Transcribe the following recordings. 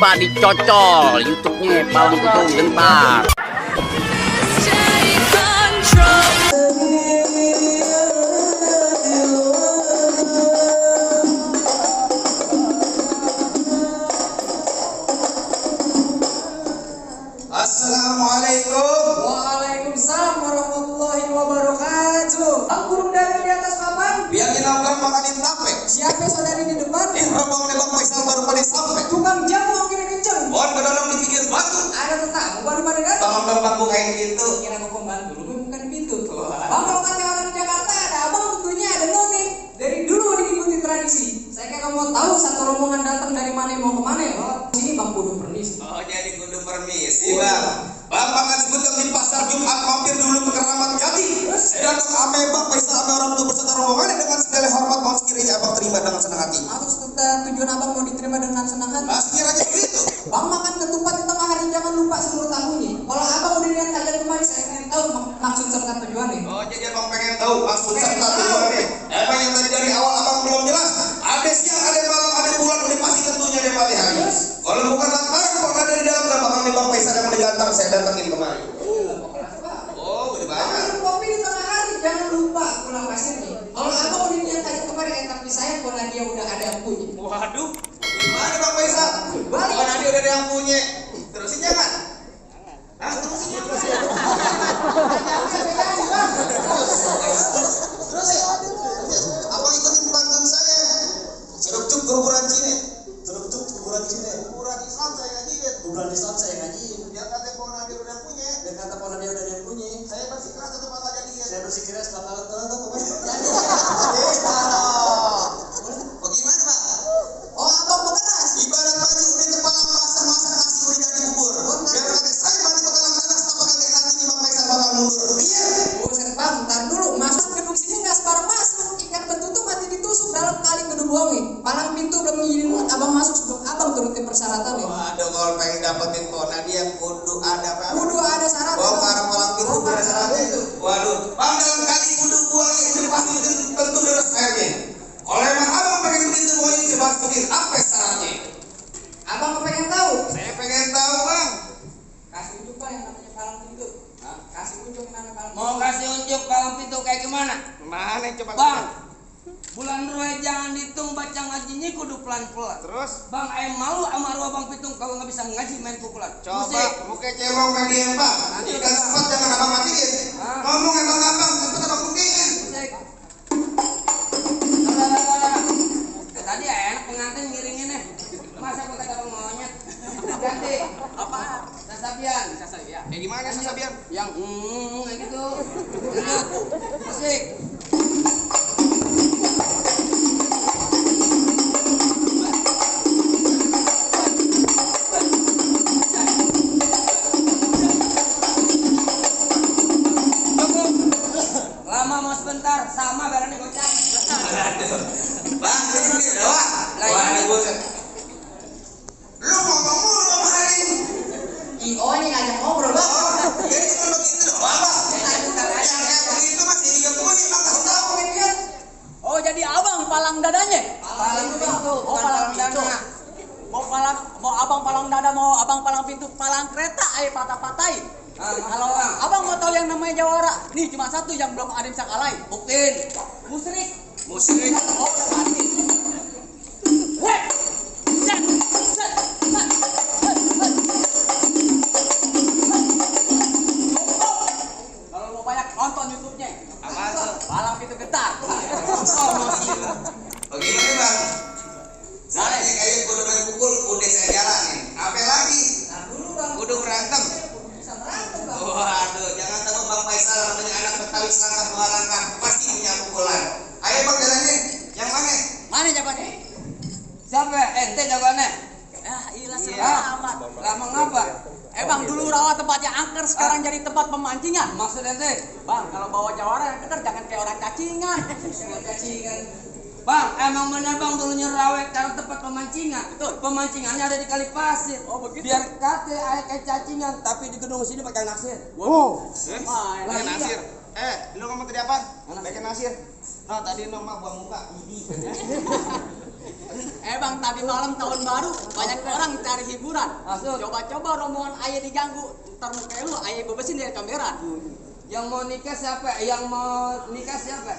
coba dicocol YouTube-nya Palang Pitung bentar. Assalamualaikum. Waalaikumsalam warahmatullahi wabarakatuh. Bang burung dada di atas papan. Biarin abang makanin tape. Siapa saudari di depan? Rombongan Bang Faisal baru pada sampai. Tukang jamu makin kenceng. Mohon kedolong di pinggir batu. Ada tetamu baru pada datang. Tolong dong bang bukain pintu. Kira mau pembantu, lu bukan di pintu. Bang kalau kata orang Jakarta ada abang tentunya ada notif. Dari dulu diikuti tradisi. Saya kagak mau tahu satu rombongan datang dari mana mau ke mana. Oh, sini bang kudu permisi. Oh jadi kudu permisi bang. Bapak kan sebutkan di pasar Jumat mampir dulu ke Keramat Jati. Datang ame Bang Faisal ame orang tua beserta rombongan dengan segala hormat mohon sekiranya abang terima dengan senang hati. Maksud tujuan abang mau diterima dengan senang hati. Nah sekiranya begitu. Bang makan ketupat di tengah hari jangan lupa seluruh tamunya. Kalau abang udah lihat kalian kemarin saya pengen tahu maksud serta tujuannya. Oh jadi abang pengen tahu maksud serta tujuannya. Apa yang tadi dari awal abang belum jelas. Ada siang, ada malam, ada bulan, udah pasti tentunya ada pagi hari. Kalau bukan lantaran kok ada di dalam dan bakal Bang Faisal yang mendatang saya datangin kemari. Oh udah banyak. Minum kopi di tengah hari jangan lupa pulang pasirnya. Kalau abang udah lihat tadi kemarin tapi saya kalau dia udah ada yang punya. Waduh, gimana Bang Faisal? Balik. Oh nanti udah ada yang punya. Terusin jangan. Hah? Terusin jangan. Terus ya. Abang ikutin pantun saya. Ceruk-ceruk kuburan Cine. Ceruk-ceruk kuburan Cine. Kuburan Islam saya ngajiin. Kuburan Islam saya ngajiin. Dia kata pohon dia udah punya. Dan kata pohon dia udah ada yang punya. Saya bersikeras tetap bakal jadiin. Saya bersikeras bakal tahu pokoknya. Jadi. Bagaimana Pak? Oh abang bekeras. Ibarat baju udah kepala masak-masak nasi udah jadi bubur. Biar kata saya mati bakalan nanas tanpa kaget nantinya Bang Faisal bakal mundur. Iya. Oh saya bang, ntar dulu masuk gedung sini nggak separuh masuk. Ikan betutu mati ditusuk dalam kali gedung buangnya. Palang pintu belum ngizinin abang masuk sebelum abang turutin persyaratannya. Waduh kalau pengen dapetin kona dia kudu ada apa? Kudu ada syarat. Bongkar palang pintu ada syaratnya itu. Waduh, bang dalam kali kudu buang itu pasti tentu harus airnya. Kalau emang abang pengen begitu pokoknya coba sebutin apa syaratnya? Abang kepengen tahu? Saya pengen tahu bang. Kasih unjuk pak yang namanya palang pintu. Kasih unjuk yang namanya palang pintu. Mau kasih unjuk palang pintu kayak gimana? Mana coba? Bang, bulan roe jangan dihitung baca ngajinya kudu pelan-pelan. Terus? Bang, malu sama ruang bang pitung kalau nggak bisa ngaji main pukulan. Coba muka cemong kayak dia bang. Ikan sempat jangan abang matiin. Ngomong emang abang cepet abang mungkin. Musik. Nah. Tadi enak pengantin ngiringinnya. Masa pakai abang monyet? Ganti. Apa? Sasabian. Kayak gimana sih Sabian? Yang kayak gitu. Nah, musik. Lama mau sebentar sama barangnya gocap. Bang, ini doa. Wah, ini buset. Lu ngomong mulu sama hari. IO ini ngajak ngobrol bang. Jadi cuma begitu doang, Bang. Yang kayak begitu masih juga punya, Bang. Kasih tahu. Oh jadi abang palang dadanya? Palang pintu, Oh palang pintu. dana. Mau abang palang dada, mau abang palang pintu, palang kereta, patah-patahin. Kalau abang mau tahu yang namanya jawara, nih cuma satu yang belum ada yang bisa kalahin. Buktiin. Musrik. Musik. Oh udah mati. Weh. Set. Set. Set. Kalau mau banyak nonton YouTube-nya. Apaan tuh? Palang pintu getar. Bagaimana, Bang? Saya kayak kudu main pukul, udah saya jalanin. Apa lagi? Nah dulu bang. Kudu berantem. Bisa berantem bang. Waduh, jangan tahu Bang Faisal namanya anak Betawi selangkah dua langkah pasti punya pukulan. Ayo Bang jalanin. Yang mana? Mana jawabannya? Siapa? Ente jawabannya. Ilah Iya. amat. Lama ngapa? Bang dulu rawa tempatnya angker, sekarang jadi tempat pemancingan. Maksud ente? Bang kalau bawa jawara yang bener jangan kayak orang cacingan. Cacingan. Bang, emang bener bang dulunya rawe karena tempat pemancingan. Betul. Pemancingannya ada di kali pasir. Oh, begitu. Biar kate air kayak cacingan, tapi di gedung sini pakai naksir. Wow. Pakai nasir. Lu ngomong tadi apa? Nasir. Pakai nasir. No, tadi no mah buang muka. Bang, tadi malam tahun baru banyak orang cari hiburan. Masuk. Coba-coba rombongan ayah diganggu, ntar muka lu ayah bebesin dari kamera. Yang mau nikah siapa? Yang mau nikah siapa?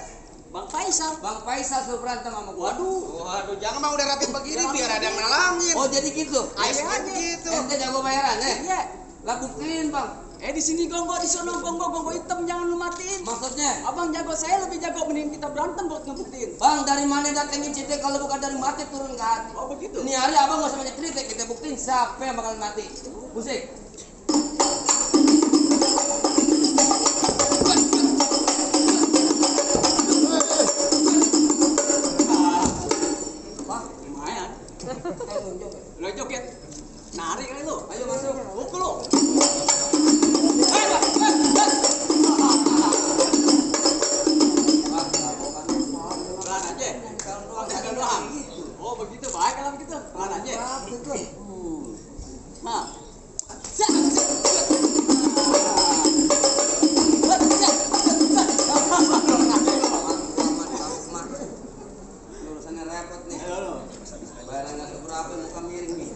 Bang Faisal. Bang Faisal suruh berantem sama gua. Waduh, jangan bang udah rapi begini biar ada yang nalangin. Oh jadi gitu? Ayah aja. Gitu. Ente jago bayaran Iya. Lah buktiin bang. Di sini gonggong, di sana gonggong hitam jangan lu matiin. Maksudnya? Abang jago, saya lebih jago, mending kita berantem buat ngebuktiin. Bang dari mana datengin cerita kalau bukan dari mati turun ke hati. Oh begitu. Ini hari abang gak usah banyak cerita, kita buktiin siapa yang bakal mati. Musik. Wah, lumayan. Lo joget. Nari kali lu. Ayo masuk. Pukul lu. Pelan aja. Pelan doang. Oh begitu, baik kalau begitu. Pelan aja. Nah. Urusannya repot nih. Bayaran gak seberapa, muka miring nih.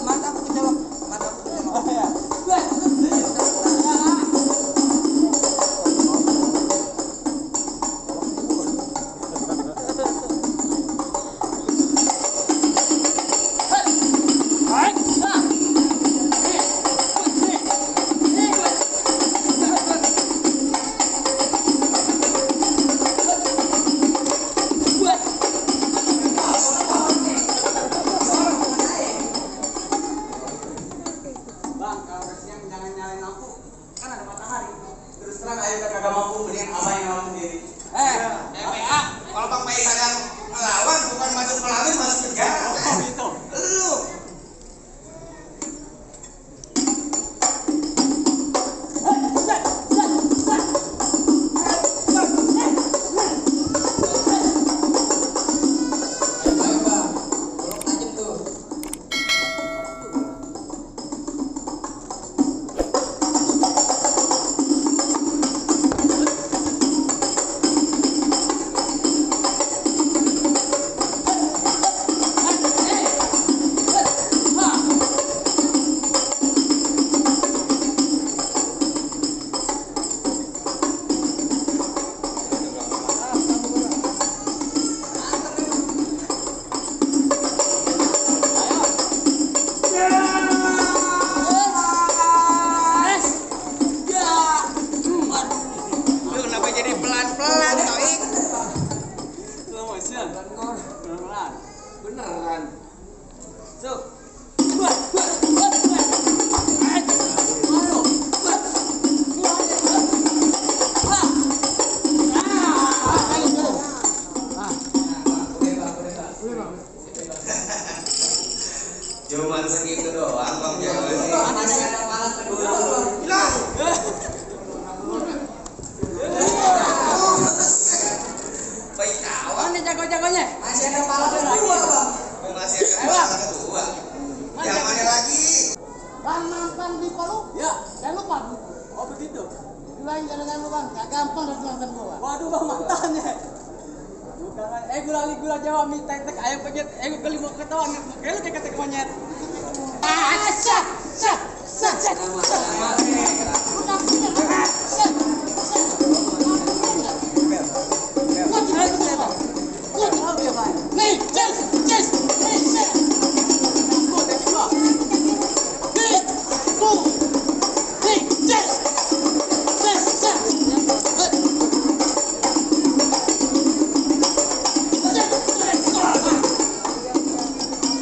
Mataku kejawab. Bang, kalau siang jangan nyalain lampu, kan ada matahari. Terus terang ayo kita kagak mampu, mendingan abang yang nolong sendiri. PA, kalau bang Faisal yang melawan bukan masuk pelawin masuk penjara. Oh gitu. Lu. Lu kenapa jadi pelan-pelan, Toik? Slow motion. Pelan-pelan. Beneran. Cuk. Cuman segitu doang bang jago sih. Masih ada malam kedua. Hilang. Baik kawan. Mana jago-jagonya? Masih ada malam kedua, Bang. Masih ada malam kedua. Yang mana lagi? Bang nonton di Palu? Ya. Jangan lupa. Oh begitu. Bilang jangan lu bang, gak gampang harus nonton gua. Waduh bang, mantannya. Bukan, gula Jawa mie tek ayam penyet, geli mau ketawa, kayak lu kayak ketek monyet. Sat, sat, sat, sat, sat. Udah sini, sat, sat. Nih, jes, jes, nih, sat. Oh, dari gua. Nih, tuh. Nih, jes, jes, sat.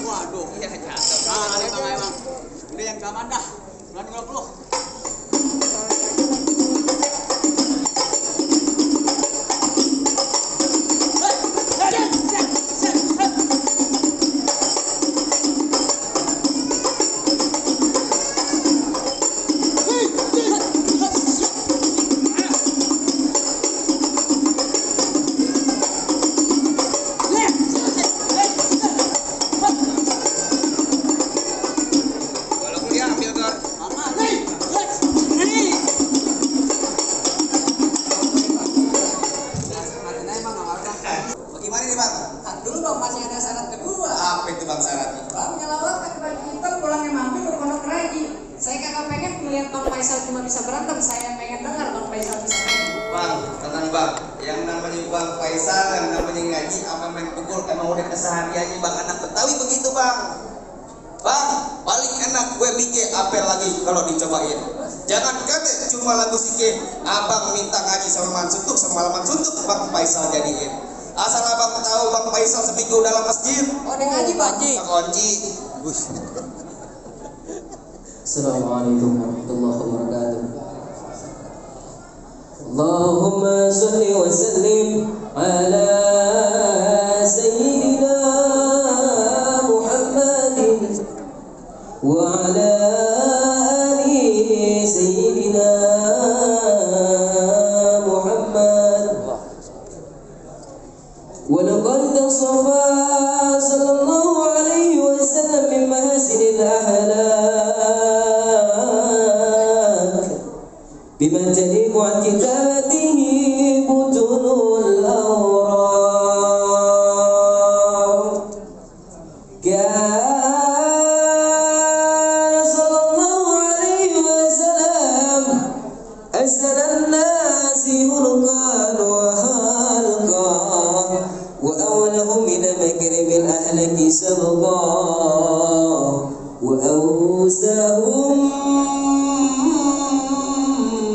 Waduh. Iya jatuh. Ada bang, ayo bang. Udah yang lihat Bang Faisal cuma bisa berantem, saya pengen dengar Bang Faisal bisa main. Bang, tenang bang. Yang namanya Bang Faisal, yang namanya ngaji, apa main pukul, emang udah kesehariannya bang. Anak Betawi begitu bang. Bang, paling enak gue bikin apel lagi kalau dicobain. Jangan kata cuma lagu sikit. Abang minta ngaji sama Mansutuk, semalaman suntuk Bang Faisal jadiin. Asal abang tahu Bang Faisal seminggu dalam masjid. Oh, dia ngaji Pak. Kunci. Assalamualaikum warahmatullahi wabarakatuh. Allahumma salli wa sallim ala sayyidina Muhammadin wa ala ali sayyidina Muhammad. Wa laqad tasafa sallallahu alaihi wasallam min mahasinil ahlak bima taliqu an kitabatihi butulul awraq. Kana sallallahu alaihi wasallam asran nasi hulqan wa halqa wa awlahum min makrimil ahlaki sabqa wa awsahum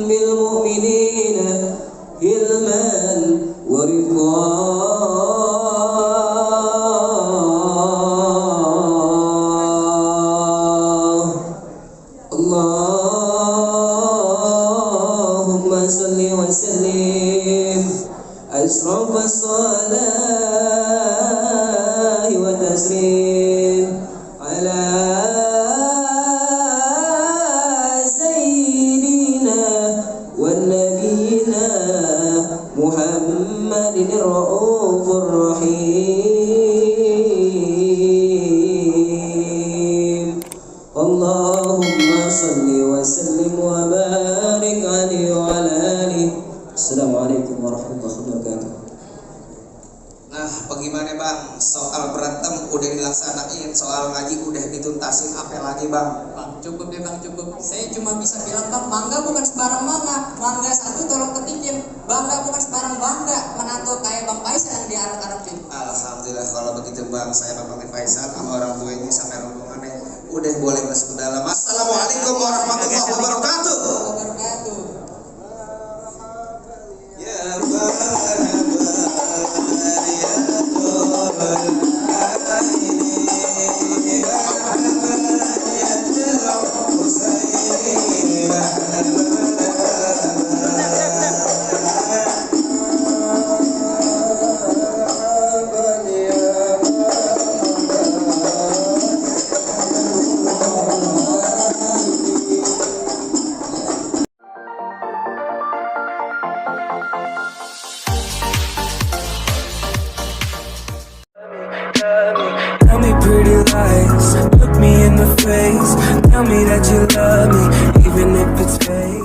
bil mu'minina hilman wa rifqa. Allahumma salli wa sallim asraf as-salahi wa taslim ala sayyidina wa nabiyina Muhammadin ar-raufur rahim. Allahumma salli wa sallim wa barik alaihi wa ala alihi. Assalamualaikum warahmatullahi wabarakatuh. Nah, bagaimana bang? Soal berantem udah dilaksanain, soal ngaji udah dituntasin, apa lagi bang? Bang, cukup deh Bang, cukup. Saya cuma bisa bilang Bang, mangga bukan sembarang mangga. Mangga satu tolong ketikin. Bangga bukan sembarang bangga. Menantu kayak Bang Faisal yang diarak-arak itu. Alhamdulillah kalau begitu bang, saya Bang Faisal sama orang tua ini sampai rombongannya udah boleh masuk ke dalam. Assalamualaikum warahmatullahi wabarakatuh. Wabarakatuh. Ya Tell me pretty lies, look me in the face. Tell me that you love me, even if it's fake.